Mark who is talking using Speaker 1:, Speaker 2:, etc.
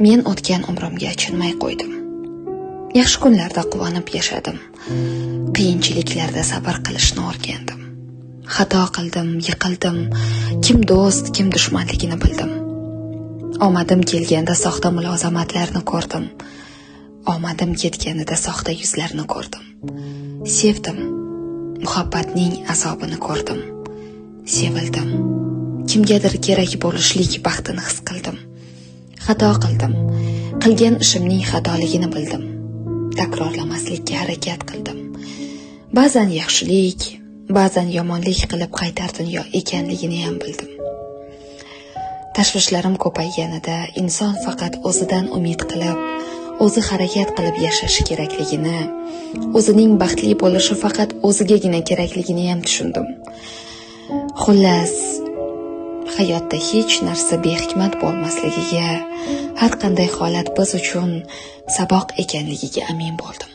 Speaker 1: Men o'tgan umrimga achinmay qo'ydim. Yaxshi kunlarda quvonib yashadim. Qiyinchiliklarda sabr qilishni o'rgandim. Xato qildim, yiqildim. Kim do'st, kim dushmanligini bildim. Omadim kelganda soxta mulozamatlarni ko'rdim. Omadim ketganida soxta yuzlarni ko'rdim. Sevdim. Muhabbatning azobini ko'rdim. Sevildim. Kimgadir kerak bo'lishlik baxtini his qildim. Xato qildim. Qilgan ishimning xatoligini bildim. Takrorlamaslikka harakat qildim. Ba'zan yaxshilik, ba'zan yomonlik qilib qaytar dunyo ekanligini ham bildim. Tashvishlarim ko'payganida inson faqat o'zidan umid qilib, o'zi harakat qilib yashashi kerakligini, o'zining baxtli bo'lishi faqat o'zigagina kerakligini ham tushundim. Xullas, hayotda hech narsa behikmat bo'lmasligiga, har qanday holat biz uchun saboq ekanligiga amin bo'ldim.